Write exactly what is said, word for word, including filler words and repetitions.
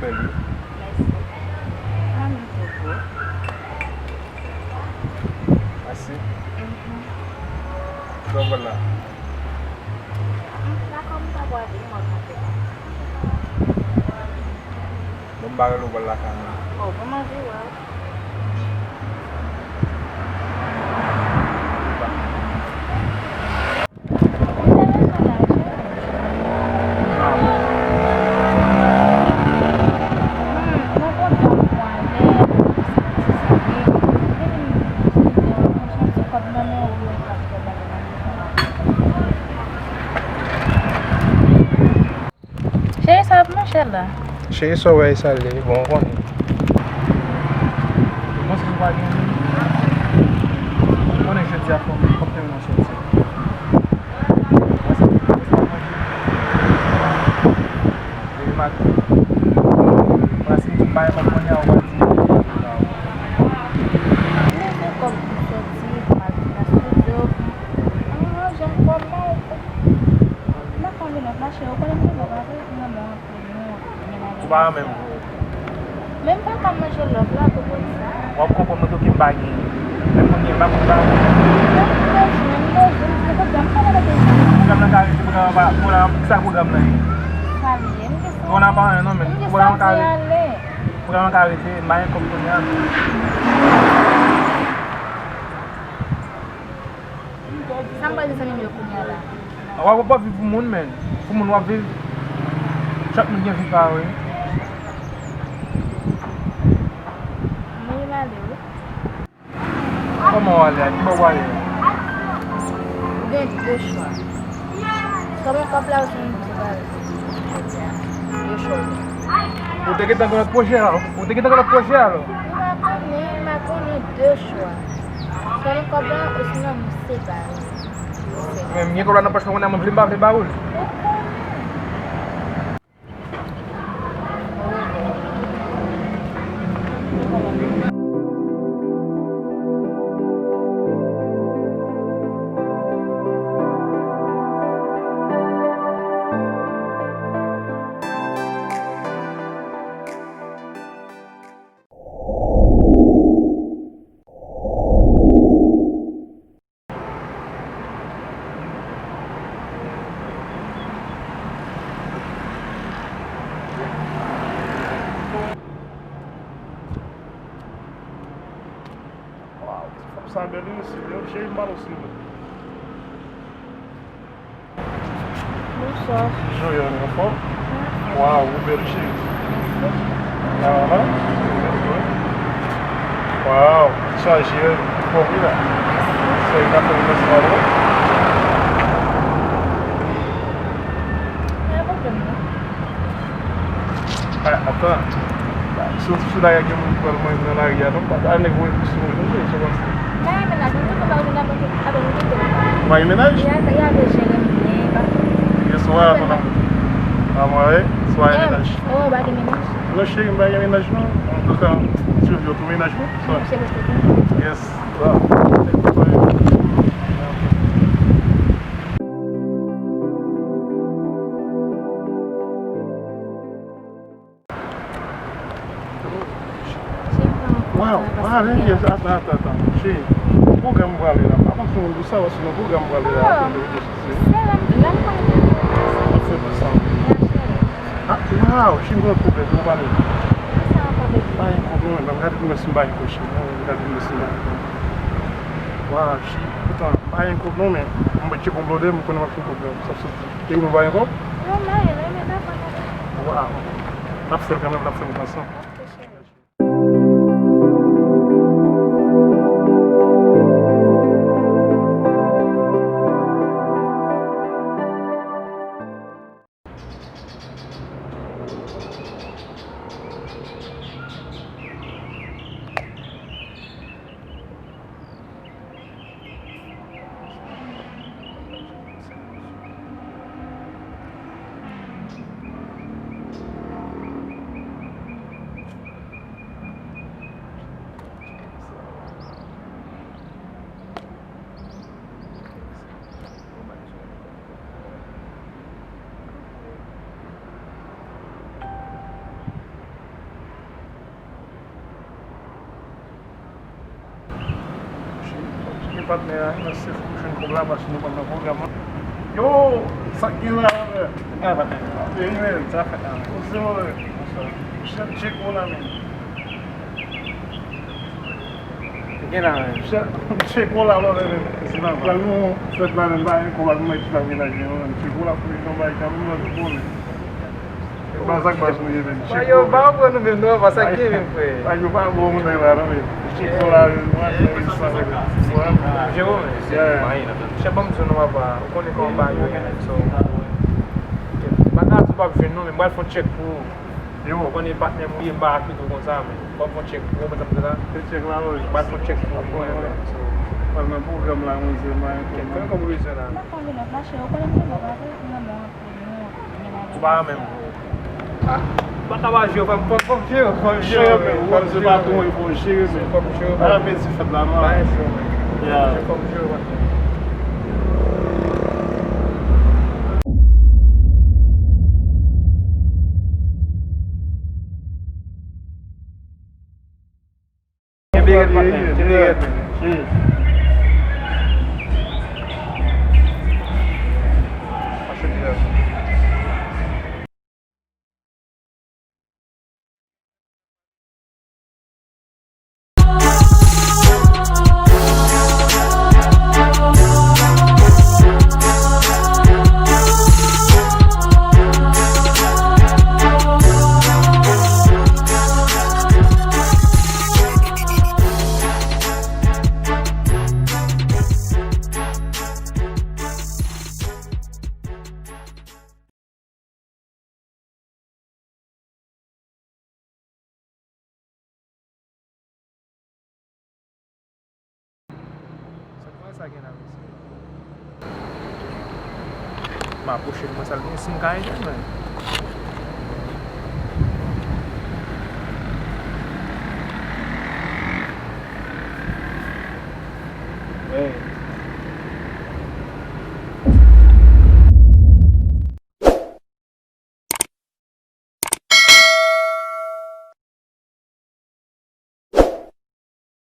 Bèl wi. Mèsi. Pa menm twò gwo. Mèsi. Mhm. Sa w pral la? M pa konn, m pa pral, m wè kanpe la. Bon, m pa rele w pral lakay mwen. Oh, bon, m anvi wè w. Cheri, sa ap manje la. Cheri, sa w wè e sa l ye, bon, ou konnen. Ou panse nou pa gen anyen? Ou konnen jodi a fò m, fò m te mennen w soti. Ou panse, ou panse w ap manje? Depi maten. Pandan si m di w m pa gen kòb kounye a, ou pral di m m pa gen kòb. M bezwen kòb pou m soti, pou m al nan estidyo, pou m, m ranje m kòman ou, m pa konn vin nan mache, ou konnen m gen lòv avè w, m renmen w anpil. Ou pa renmen m vre. Men m pa ka manje love la, konprann sa. W ap konprann mwen tou ke m pa genyen. Men kounye a, m pa konn sa. Mwen, m bezwen, m bezwen, m bezwen pwogram, m pa nan bezwen. Pwogram nan ka rete, pwogram nan pa, pwogram, sa pwogram nan ye? Sa l ye, m gen santi. Pwogram nan pa anyen non, men. M gen santi ale. Pwogram nan ka rete, m pa gen kòb kounye a. Sa m pral di zanmi m yo kounye a la? W ap, w ap viv pou moun, men. Pou moun w ap viv. Chak moun gen vi pa yo, wi. Mwen ale, wi. Kòman w ale a? Ki bò w ale a? Ou gen de chwa. Swa mwen kòb la, ou swa mwen separe. De chwa. Ou te gentan gen lòt pwojè a? Ou te gentan gen lòt pwojè a, alò? M pa konnen, m pa konnen, de chwa. Swa nou kòb la, osinon nou separe. Men m gen kòb la nan pòch mwen, kounye a mwen vle m pa vle m ba ou l. Ou konnen. Waw, ti fanm sa bèl wi mesye. Yo, cheri m ba l yon silvouplè. Bonswa. Jan w ye, anfòm? Anfòm. Waw, ou bèl cheri. Mèsi. Aha. Waw, chaje, anfòm wi la. Mèsi. Sa e ka fè m mèsi pa vre. Pa gen pwoblèm non. Ah, atan. Si w sou lari a gen moun ki pral manje nan lari a, non, pa, pa nèg voye pou sou mwen, non, sa w panse? M pa gen mennaj, mwen toujou pa gen mennaj, mwen toujou, ah, bon, mwen kite l. Ou pa gen mennaj? Ya, ya, de jere mwen, pa. Yes, ou a, konn a. A mwen, wi, si w pa gen mennaj. Oh, ou pa gen mennaj? Non, cheri, m pa gen mennaj, non. Antouka, Silvio tou mennaj, non. Sa. Yes. Sa. Waw, ah, men yes, atan, atan, atan. Cheri, pwogram m prale la. M pa konn si w konn sa, paske nan pwogram m prale la. Oh, sè la, m, la m konn. Ap fè pou sa. Ah, waw, cheri, m gen yon pwoblèm, nou pale. Ki sa ankò, baby? M pa gen kòb non, men m gade pou m wè si m pa gen kòb, cheri. M gade pou m wè si m pa gen kòb. Waw, cheri, poutan, m pa gen kòb non, men m tcheke yon blòdè, m konnen m ap fè yon pwoblèm. Sa soti. Cheri, nou pa gen kòb? Non, m pa gen, non, men pa konn. Waw. N ap fè l kanmenm, n ap fè l ansanm. Ok, cheri. Patnè a, nan se fou jwenn kòb la, paske nou pa nan pwogram lan. Yo, sa k gen la, frè? Ah, patnè. Epi, men, sa fèt la, men. Ou se mwen. Bonswa. Chèf Tcheko la, men. Gen la, men. Chèf Tcheko la, men, men. Pral nou fèt la, men, ba, kòb la, nou mèt la, men, la, men. Tcheko la, pou li nan bay, kanmenm, nou tout konnen. Ba sa k baz nou ye menm. Ba yo, ba yo pran nou menm non, ba sa k gen menm, frè. Ba yo pa bon moun nan la non, men. Chèf la, mwen, mwen, mwen. Jewon, men. Yeah. Chèf, ban m di w non, papa. Ou konnen kòman bagay yo ye menm, so. M pa ka di w p ap jwenn non, men m pral fè yon tchèk pou ou. Yo. Ou konnen patnè m ou ye, m pa ka kite w konsa, men. M pral fè yon tchèk pou ou, ou konprann sa m di la? Se tchèk la, wi. M pral fè yon tchèk pou ou, ou konnen, men. So. Pral nan pwogram la, mwen, se mwen. Kèk kòb ou bezwen la? M pa ka vin nan mache, ou konnen m gen lòt avè w, nan mwen. Ou pa menm. Ah, ou pa ka pa jwe, fò m, fò m, fò m jwe, fò m jwe, fò m jwe. Fò m jwe, fò m jwe. Bon apeti fèt la, man. Yeah. Fò m jwe, man. Kenbe rèd, patnè. Kenbe rèd, men. Sa k sa gen la, mesye? M apwoche l, mwen sa l gen, si m ka ede l, men. Wi.